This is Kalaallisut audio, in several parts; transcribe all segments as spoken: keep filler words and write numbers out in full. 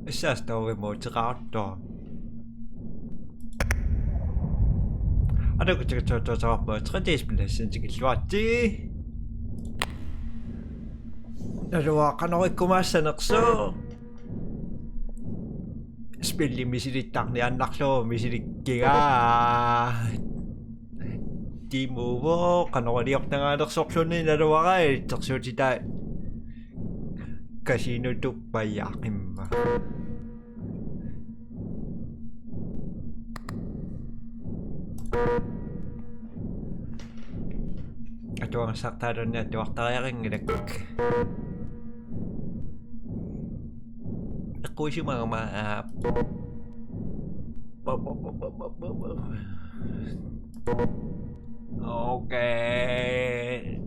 Issa story mode-eqartoq. Anu kutikatsoortoortarpoq tre D-spillassannik tikilluaritsi. Naluara qanoq ikkumaassanersoq. Spilli misilittarniaannarlugu misilikkiga. Timuvo qanoriliortagaalersorluni naluara ilitsersuutitaa kasinutuppajaaqimma. Atuagassartaalunni atuartariaqanngilaq. Eqquisimagama, aa. Okay.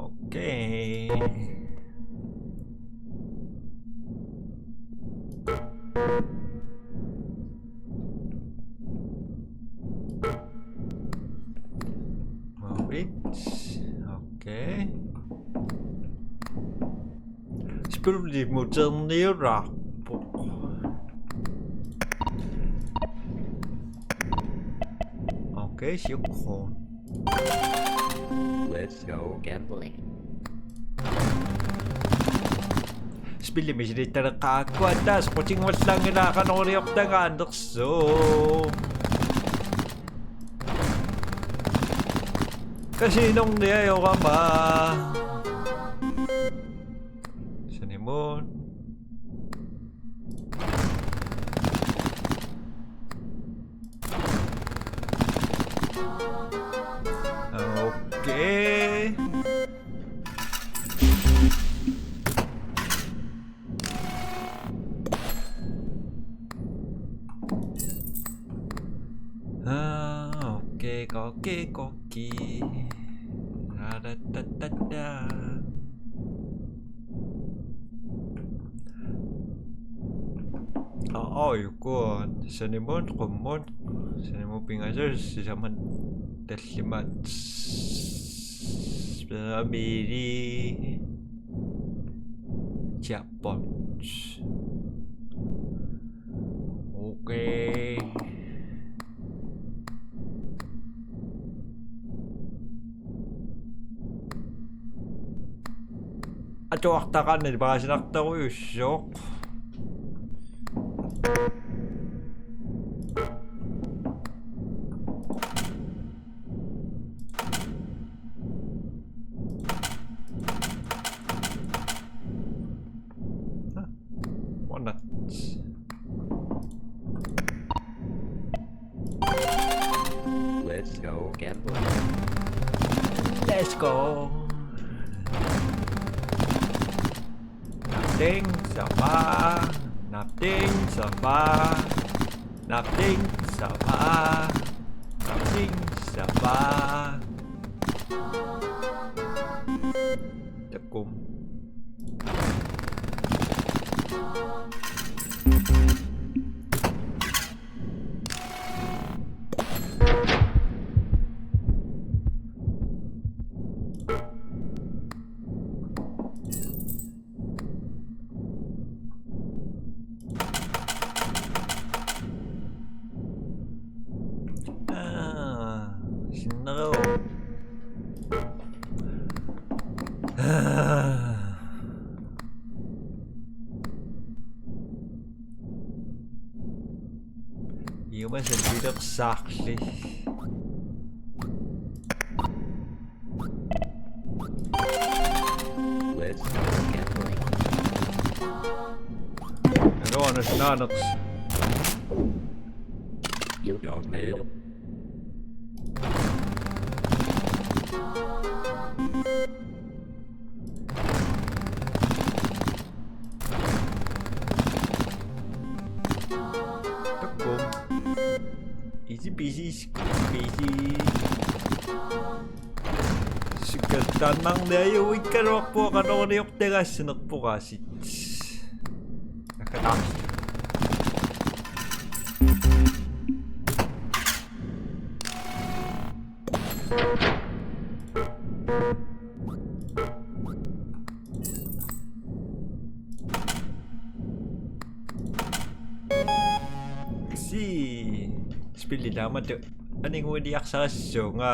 Okay. Orbit. Okay. Spilli moderniulerpoq. Okay, syvogtredive. Let's go gambling. Spilli misilittaleqqaakku attaaq soqutinnguallaanngilaq qanoq iliortagaanersoq. Kasinorniajorama. Sanimut. Okay. Ah, okay, okay, okay. Da, da, da, da, da. Aa, aa, uku. Sanimut, qummut. Sanimut pingasut, sisamat tallimat. Family. Jackpot. Okay. Atuartaqaanni paasinartorujussuuvoq. Huh. Why not? Let's go gambling. Let's go. Napting sapa. Napting sapa. Napting sapa. Napting sapa. Takum. Aa, sinneruvoq. Aa. Iumasat pilersaarli. Let's go gambling. Alo, anasnaaneq. You don't need it. Tokko. Easy peasy, squeezy peasy. Sukkattaannarniajuikkaluarpoq qanorliortagassinerpoq aasiit. Akkataarsi. Si. Spilli taamatut aniguiliarsarassuunga.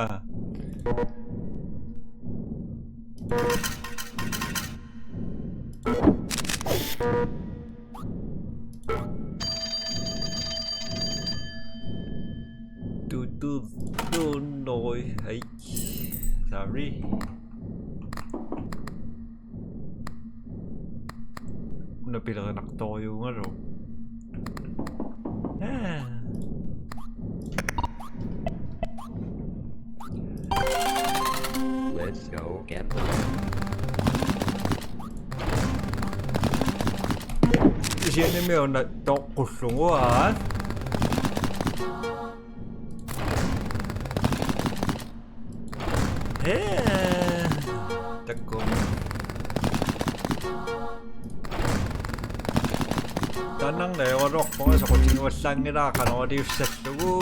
Du, du, du, nøj. Ai. Sorry. Una pilerinartorujuugaluaq. Ah. Let's go gambling. Kisiannimi una toqqullugu aat. Hee. Takku. Taanna ajoraluarpunga soqutigivallaanngilara qanoq iliussallugu.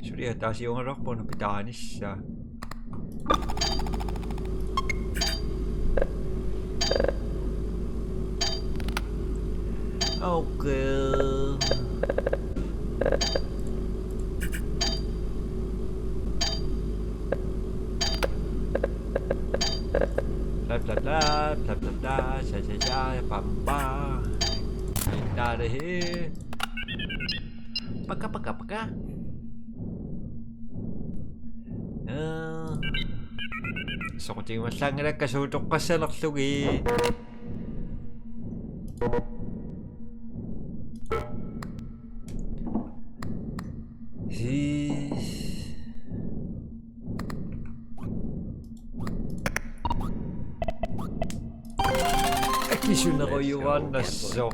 Suli ataasiugaluarpoq una pitaanissaa. Okay. Bla, bla, bla, bla, bla, bla, ja, ja, ja, bam, bam. Out of here. Paka, paka, paka. Eh, soqutigivallaanngilakka suut toqqassanerlugit. Hi. Akisunerujuaannassoq.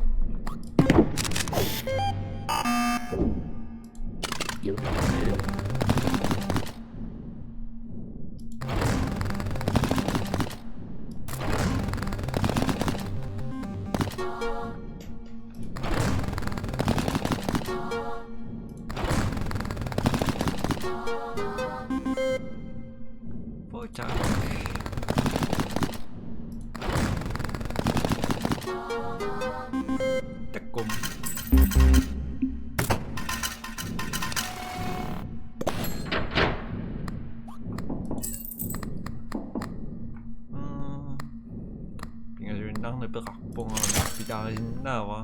Potak. Takkum. Mm. Pingasuinnarneq peqarpunga pitaarisinnaava?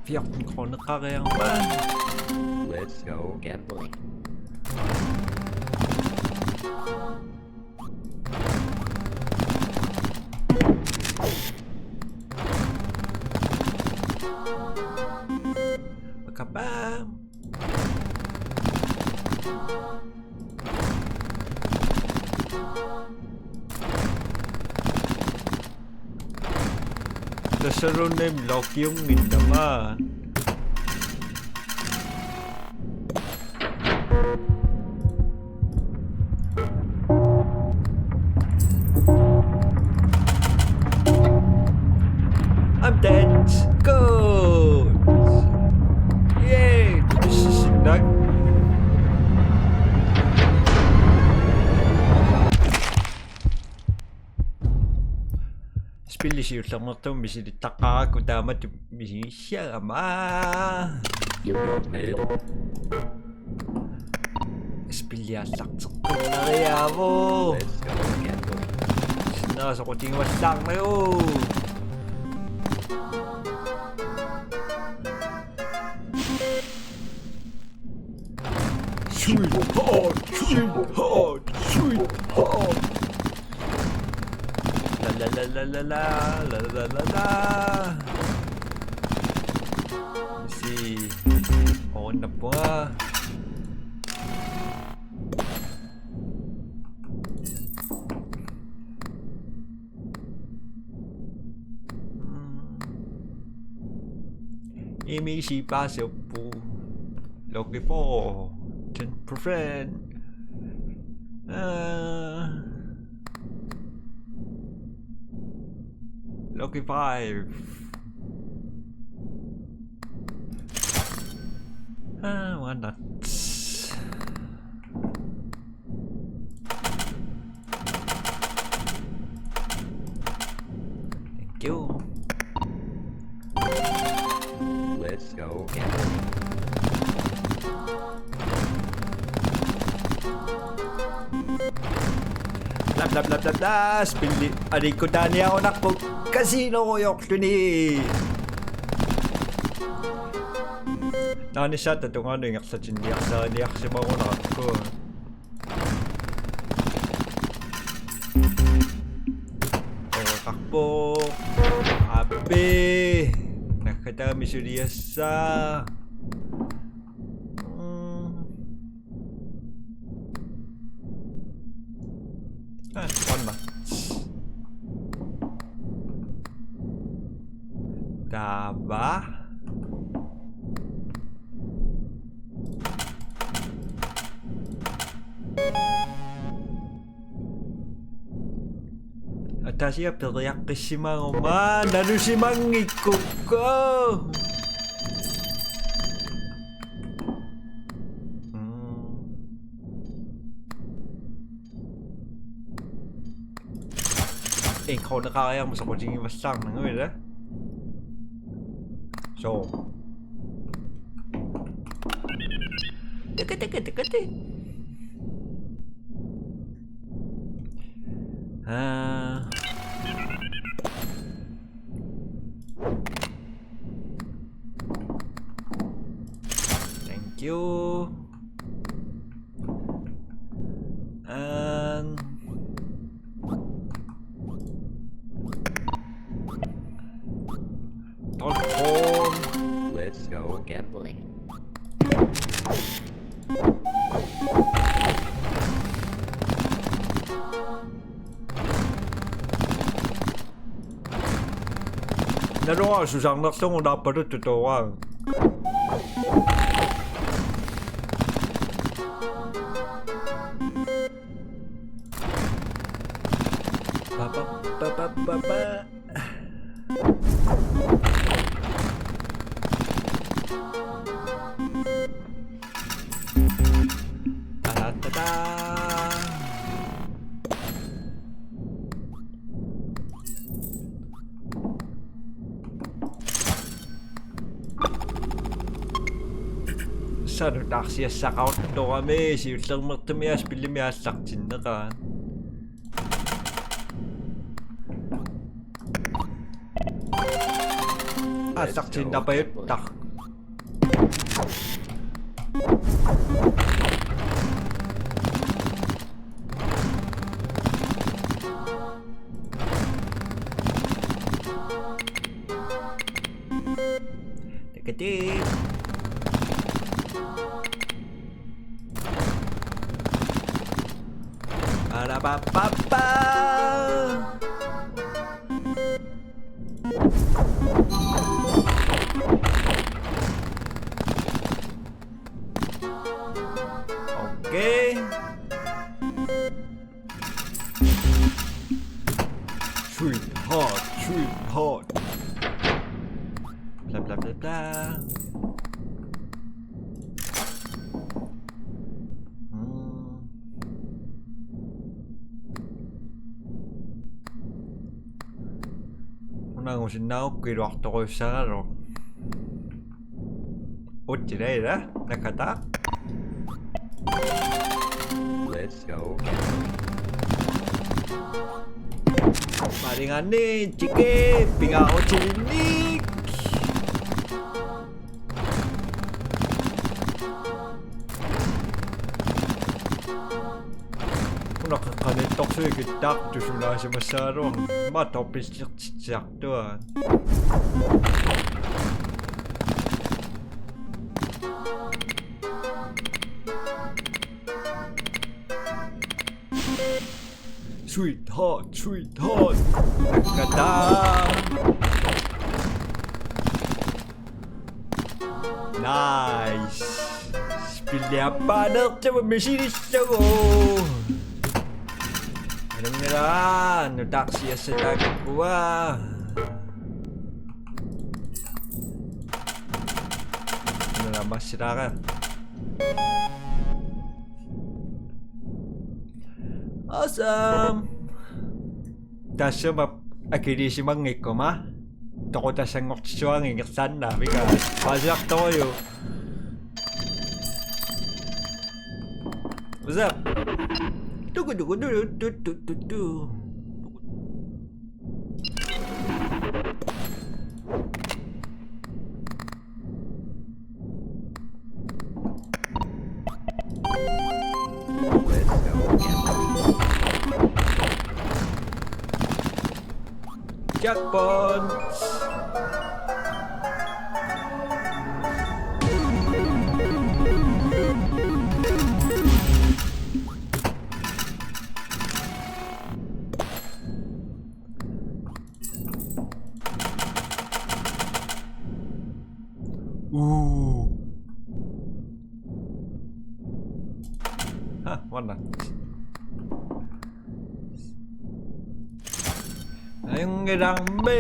Fjorten kroneqariarmat. Let's go gambling. Kabam. Tassaluunniit lokiunginnama. I'm dead. Good. Yay. This is not. Spilli siullermeertumik misilittaqarakku taamatut misigissiagama. Spilli aallarteqqinnariaavoq. Sinnera soqutigivallaarnagu. Sweetheart, sweetheart, sweetheart. La la la la la la la la la la. Let's see. Oh, nappa. Imi si paso pu. Lucky for ten percent. Uh, lucky five. Ah, why not? Thank you. Let's go. Bla bla bla bla bla. Spilli aliikkutaaniarunarpoq kasiinorujoorluni. Naanissaata tungaanut ingerlatinniarsariniarsimarunarakku. Oqarpoq. Aappi. Naggataami suliassaa. Mm. Ah, one match. Taava. Ataasiarlunga periaqqissimaguma nalusimanngikkukku. Mm. En kroneqariarmat soqutigivallaarnagu ila. So. Taka, taka, taka, taka. Ah. Thank you. And Let's go gambling. Naluara susarnerlugu naappaluttoq tooraanga. Pa, pa, pa, pa, pa, pa. Taratata. Sanut arsiassaqaruttorami siullermeertumik spillimik aallartinneqaaq. Aallartinnapajuttaq. Takati. Arapapapa. Okay. Sweetheart, sweetheart. Bla, bla, bla, bla. Mm. Una angusinnaagukkit iluartorujussuugaluarlunga. Utsila ila, naggataaq. Let's go. Malingaanniit, tiki, pingaarutilinnik. Kittaartusunaasimassagaluarlunga matopillertitsiartua. Sweetheart, sweetheart. Takata. Nice. Spilliappaanertama misilissagu. Alungila, nutaarsiassataakkua. Nuna massilaara. Awesome. Tassuma akiliisimanngikkumma toqutassanngortissuaanngikkaannaavik. Paasiartorujuk. What's up? Tuku, tuku, tuku, tuku, tuku, tuku. Jackpot! Uu. Ha, mana? Ang ginang me.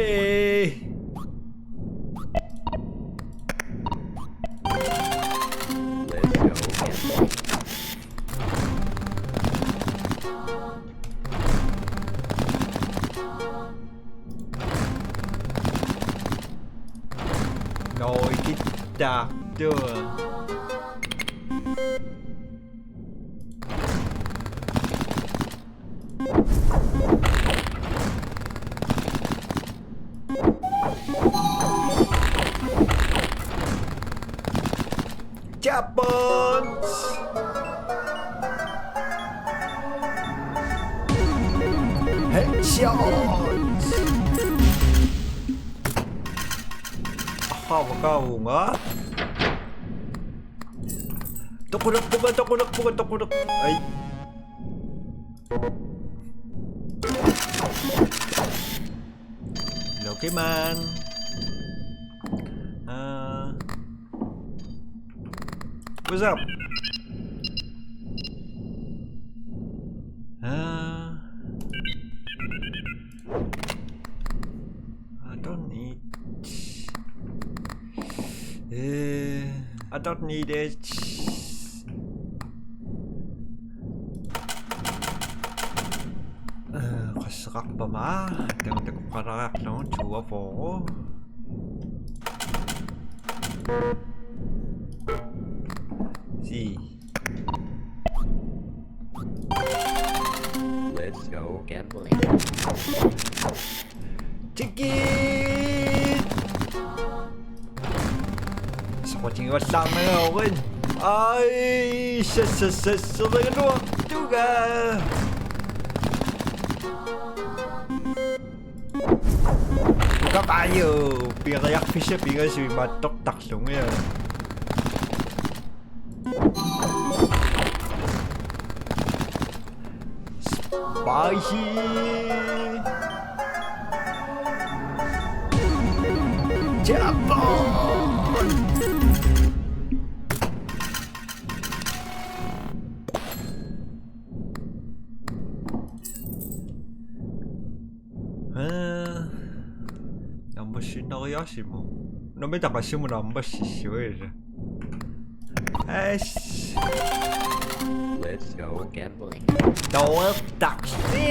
Noikittaa tuo. Japan! Headshot! Aha, wakaunga. Tokunak buka, tokunak buka, tokunak. Ay. Lucky man. Ah. What's up? Ah. I don't need. Eh, I don't need it. Eh, qasseqarpama, taama takoqqalaariarlugu tuuaporu. Si. Let's go gambling. Tikiit! Soqutigivallaarnagaarin. Ai, sassassasserigaluartuga. Kapaaju, piiriarfissat pingasut imaattortarlugit. Spicy! Japan! Eh, naammassiinnariaasimavoq. Nammineq taqassimu naammassissuisa. As. Let's go gambling. Toertarsi.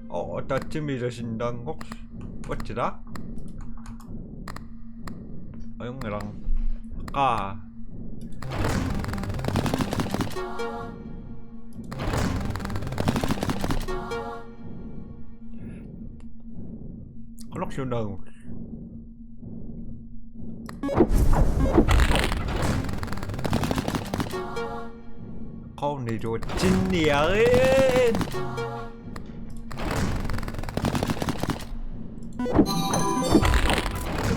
Oh, tatsimi ilasinnaanngorsi. What's that? Ajunngilaq. Qaa. Qanoq siunnaagut? Qawniluatsinniarit.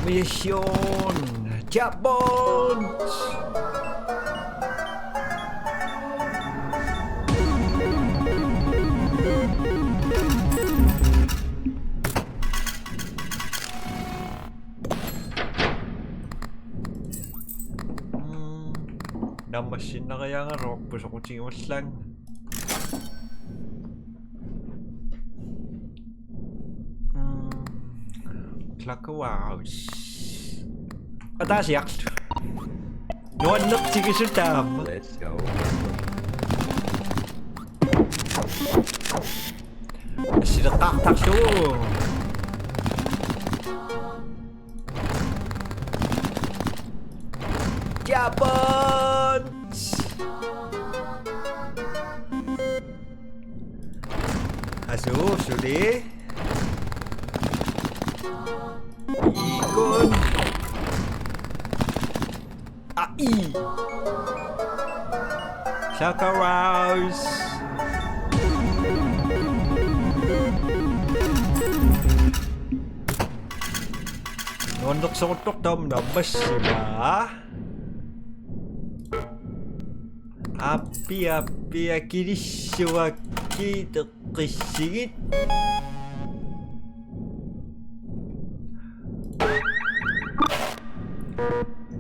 Mission Japan. Mm. Naammassinnariaannarlugu pusoqutigivallaannga. Mm. Clockworks. Ataasiarlu. Nuannertigisut taama. Let's go. Assileqqaartarlugu. Japan! Asu, suli. Ikun. Ai. Soccer Rose. Nuannersoruttortaam naammassimaa. Appi, appi, akilissuakki teqqissigit.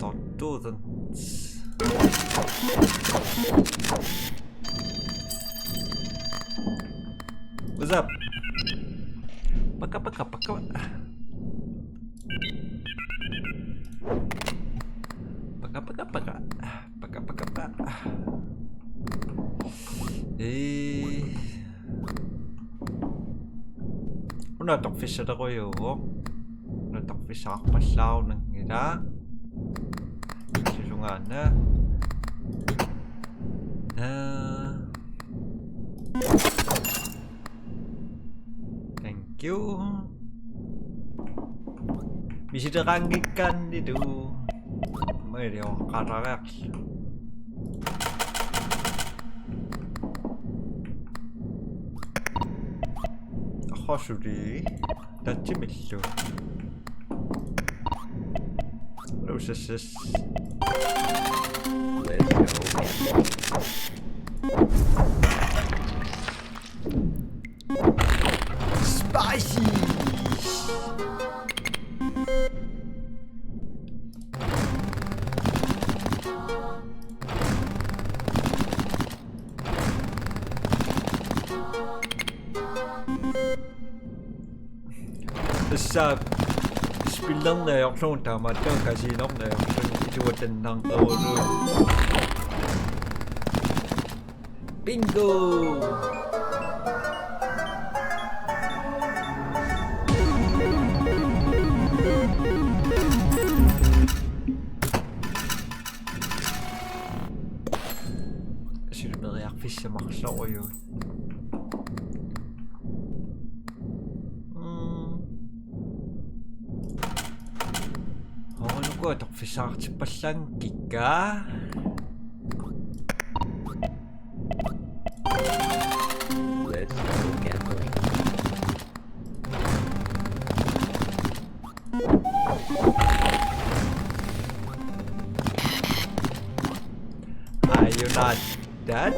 Tortuutan. What's up? Paka, paka, paka. Paka, paka, paka. Paka, paka, paka. Ee. Una atorfissalerujuuvoq. Una atorfissaqarpallaarunanngilaq. Susungaana. Ee. Thank you. Misileqanngikkaannilu. Mailioqarareerlu. Ahosuli. Tatsimillu. Lusassas. Let's go. Spicy! Tassa spillerneq ajorlugu taamaattoq kasinoorneq ajorlugu iluatannarnerulluni. Bingo! Silmeriarfissamarlorujuit. Mm. Horunuku atorfissaqartippallaanngikka. Let's go gambling. Are you not dead?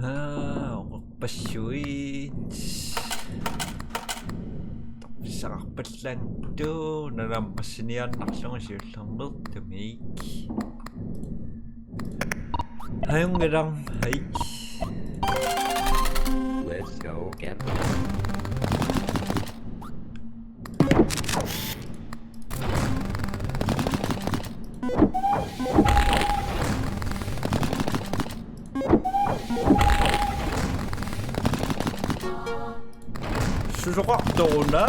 Aa, oqarpassuit. Atorfissaqarpallaanngitsoq, naammassiniaannarlugu siullermeertumik. Ajunngilaq, hej. Let's go gambling. Susoqartoruna.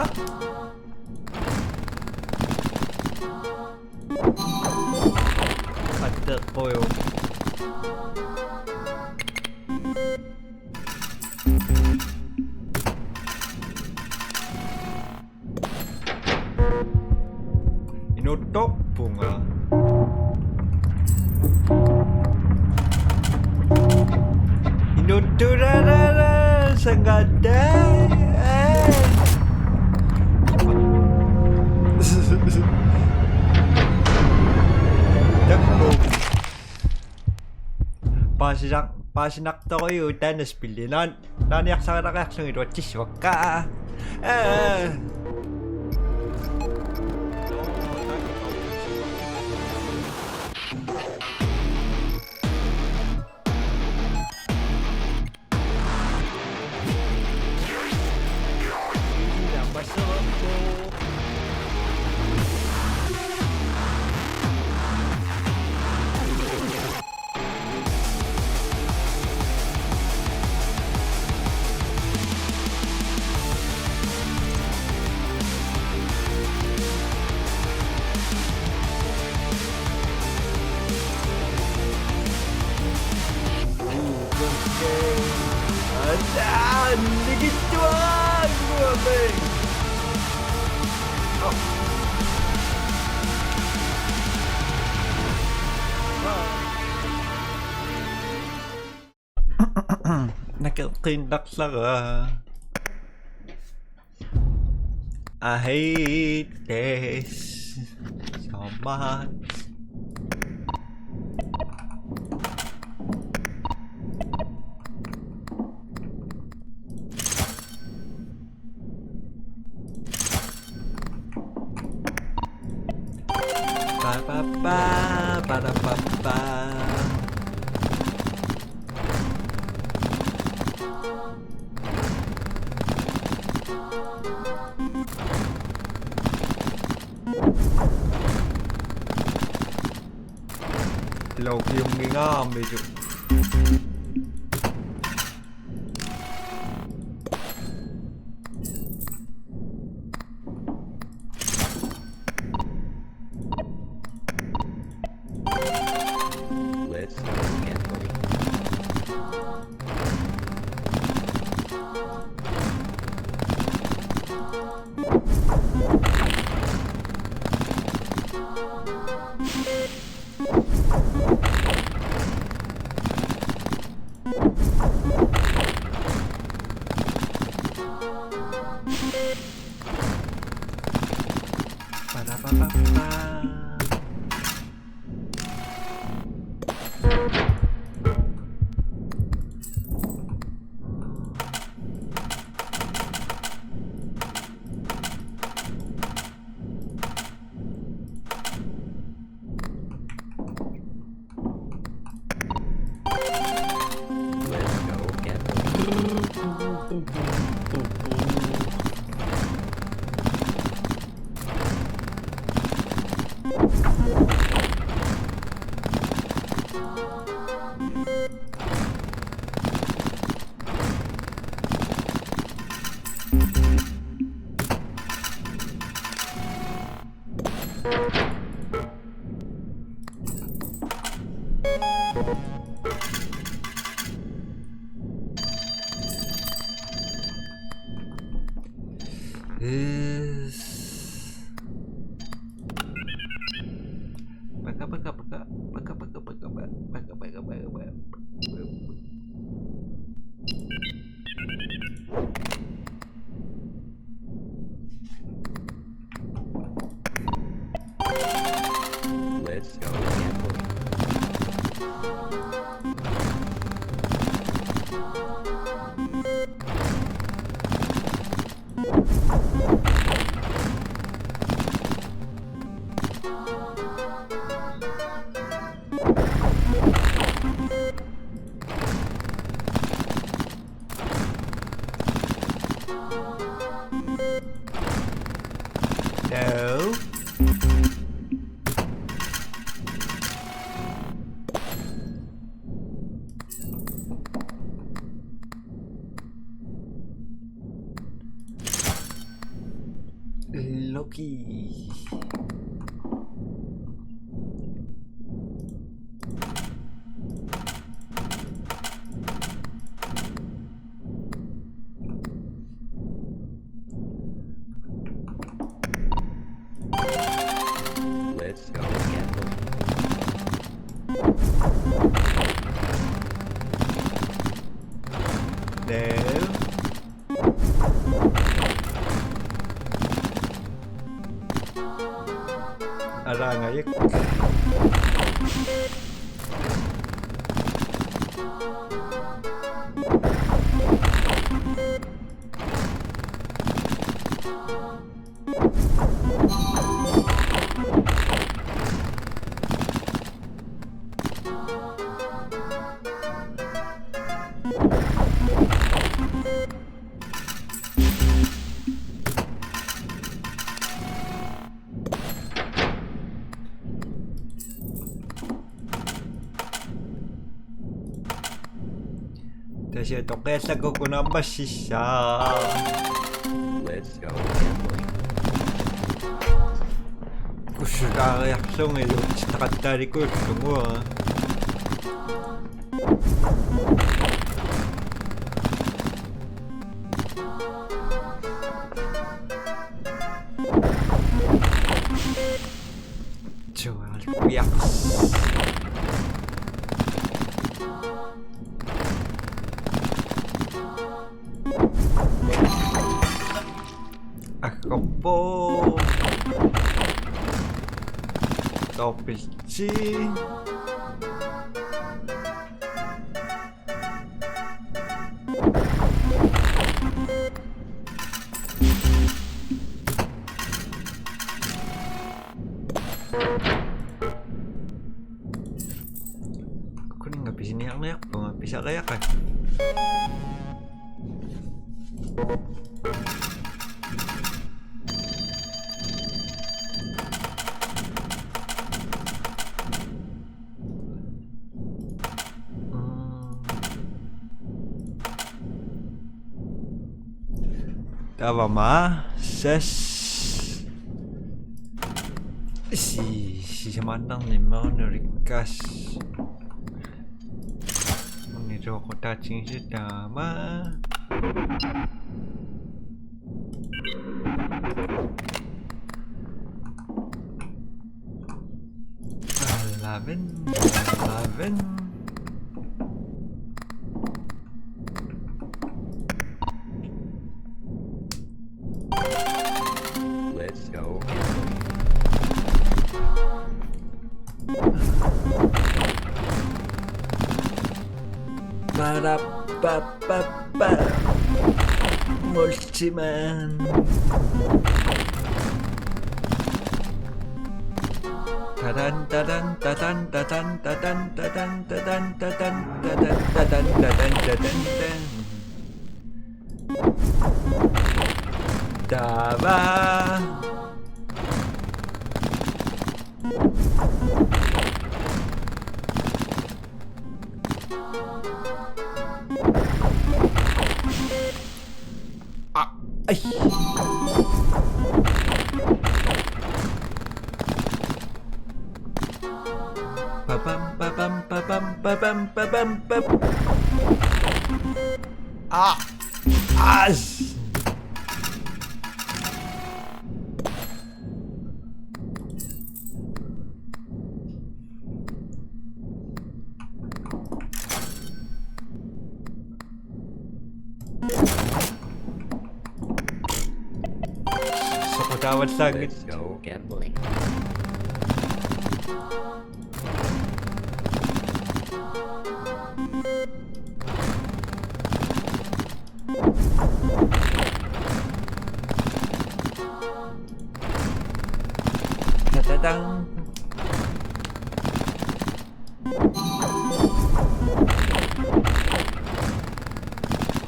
Atteqquju. Inuttorpunga. Inutturarara sangata. Takku. Paasisaq, paasinartorujuuvoq taanna spilli. Naan-, naaniarsarilaariarlugit iluatsissavakka. Aa. Nakeqqiinnarlara. I hate this so much. Ba, ba, ba, ba, da, ba, ba. Lokiunngingaarmilu. Let's go gambling. Ba-da-ba-ba-ba. Let's go, Captain. Is. Paka, paka, paka. Paka, paka, paka, paka, paka, paka, paka. Let's go gambling. No. Okay. Let's go gambling. No. Araangajuk. Tassa toqqiallakku naammassissaaq. Let's go. Kussutaariarlunga iluatsitaqattaalikuullunga. Tooghalvfjerds. Aggorpoq. Dobbelt ti. Kuninga pisiniarniarpunga pisariaqarpoq. Taava aamma seks. Si, sisamaannarnimmi nulikkas. Unitoqutaatigisut taama. Eleven, eleven. Let's go. Ba-da-ba-ba-ba. Multiman. Tadan, tadan, tadan, tadan, tadan, tadan, tadan, tadan, tadan, tadan, tadan, tadan, tadan. Taava. Ah, ai. Ba-bam, ba-bam, ba-bam, ba-bam, ba-bam, ba-bam. Ah. As. Soqutaavallaanngitsoq. Let's go gambling. Tadadang.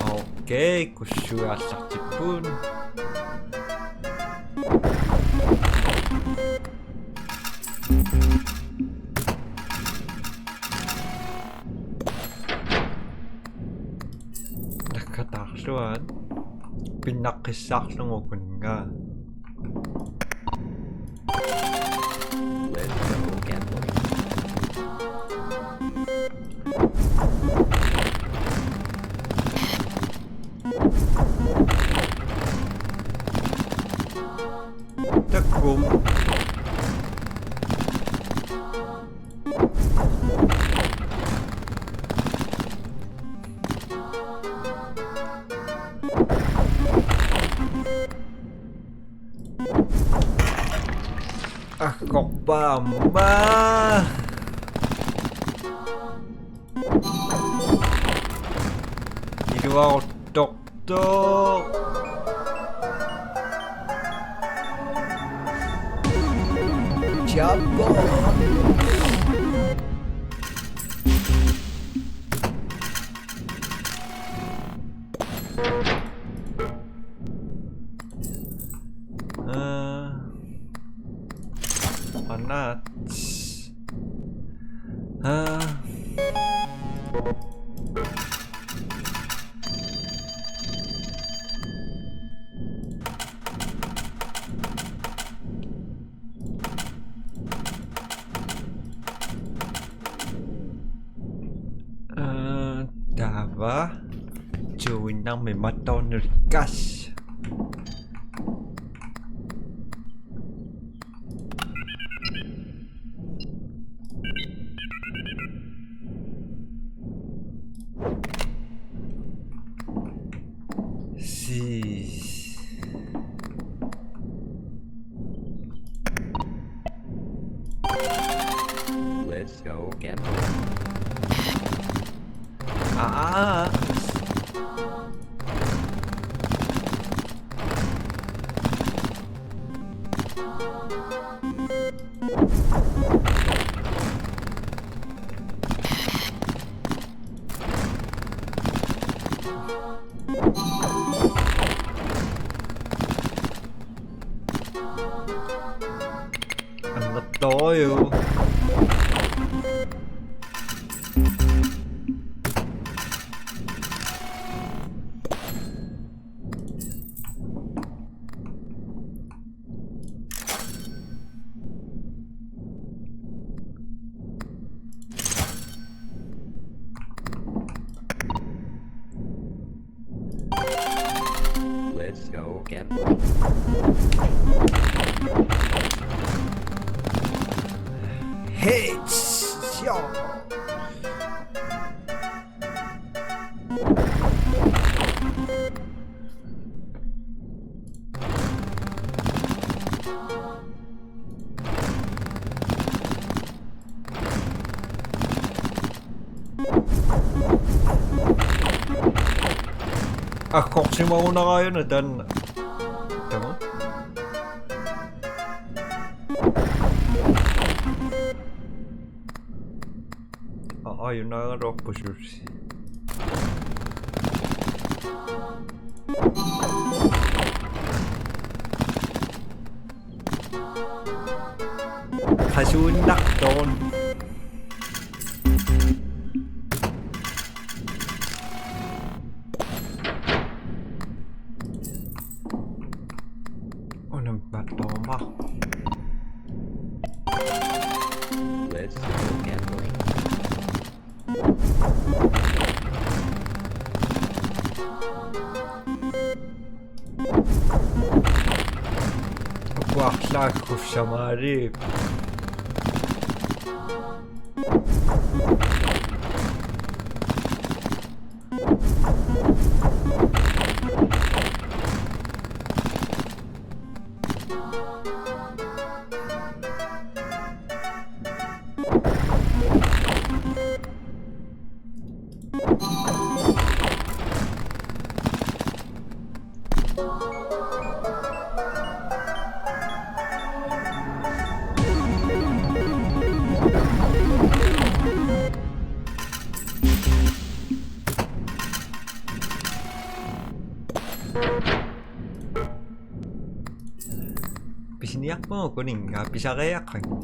Okay, kussuiaallartippugut. Nakkataarluaat pinnaqqissaarlugu kuninga. Bam, bam. Iluaruttortoq. Jabba. Uh, or not. Uh, Taava tuinnarmi mattornulkas. Siis. Let's go again. Ah, ah, ah. Annertorujuk. Let's go again. Headshot. Agguarsimagunaraajuuna taanna. Taama. Aa, ajunaagaluarpusi. Qasuinnartoq. Unammattoorma. Let's go gambling. Agguarlaaggussamaaliip. Pisiniarpunga kuninga pisariaqarpoq.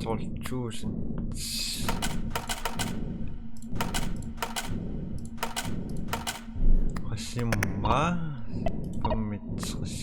Tolv tusind. Qasimma femogtres.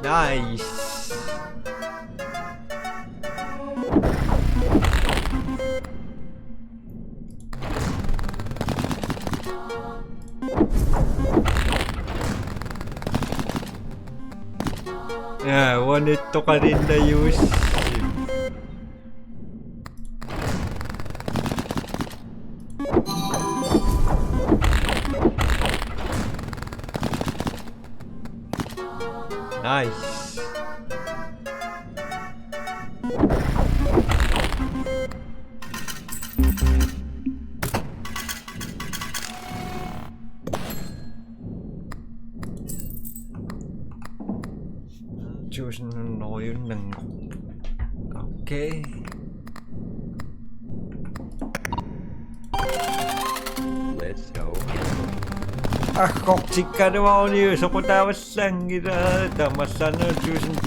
Nice. Ja, one hit toqalinnajuussi. Nice. Tusind hundrede. Okay. Let's go. Agguartikkaluaruni soqutaavallaanngilaq, tamassaanut tusind.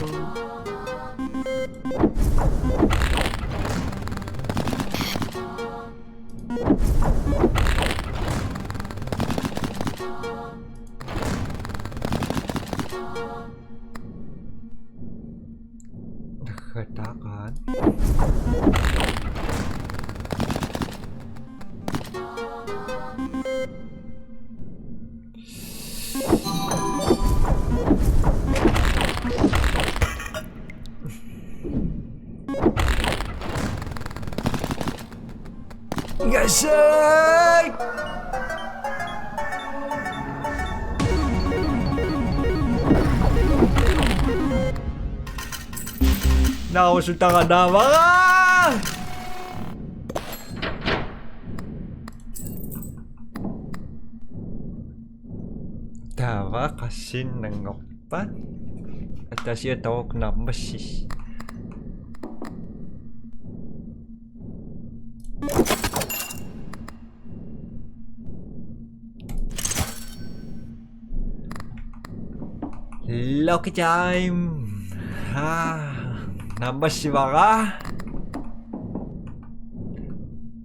Naggataqaat. Yes! Nausutara naamara! Taava qassiinnanngorpa? Ataasiarluni naammassi. Lucky time. Ah, naammassivara.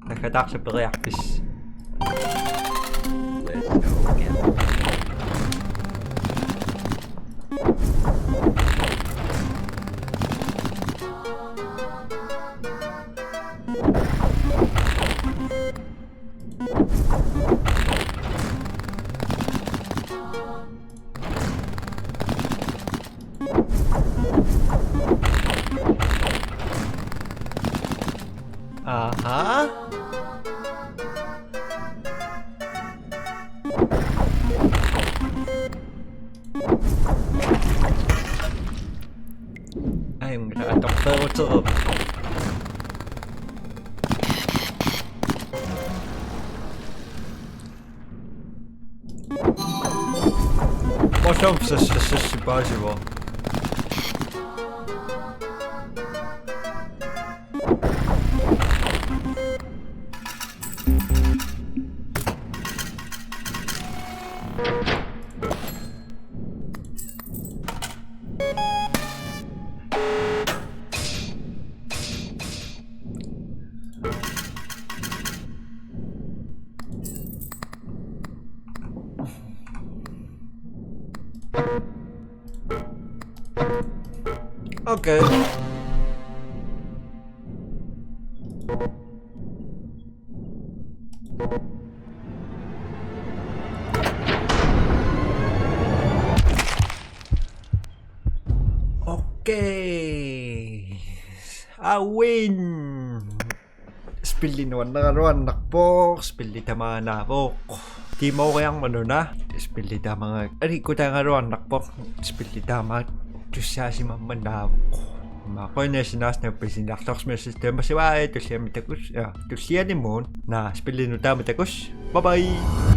Naggataq periarfissaq. Let's go again. Aha. Ai, mira, atorperutereerpoq. Morsomt, så, så, så, så bare sige, hvor. Okay. Okay. I win. Spilli nuanneraluarpoq, spilli tamaanaavoq. Tiimooriarmanuna, spilli tamaanga aliikkutaagaluarpoq, spilli tamaat tussaasimammannaavoq. Maaqquinna sinaasna pisinnartorsimasut tamassi, tulliani takuss, ja, tulliani muun. Naa, spilli nutaamut takuss. Bye bye.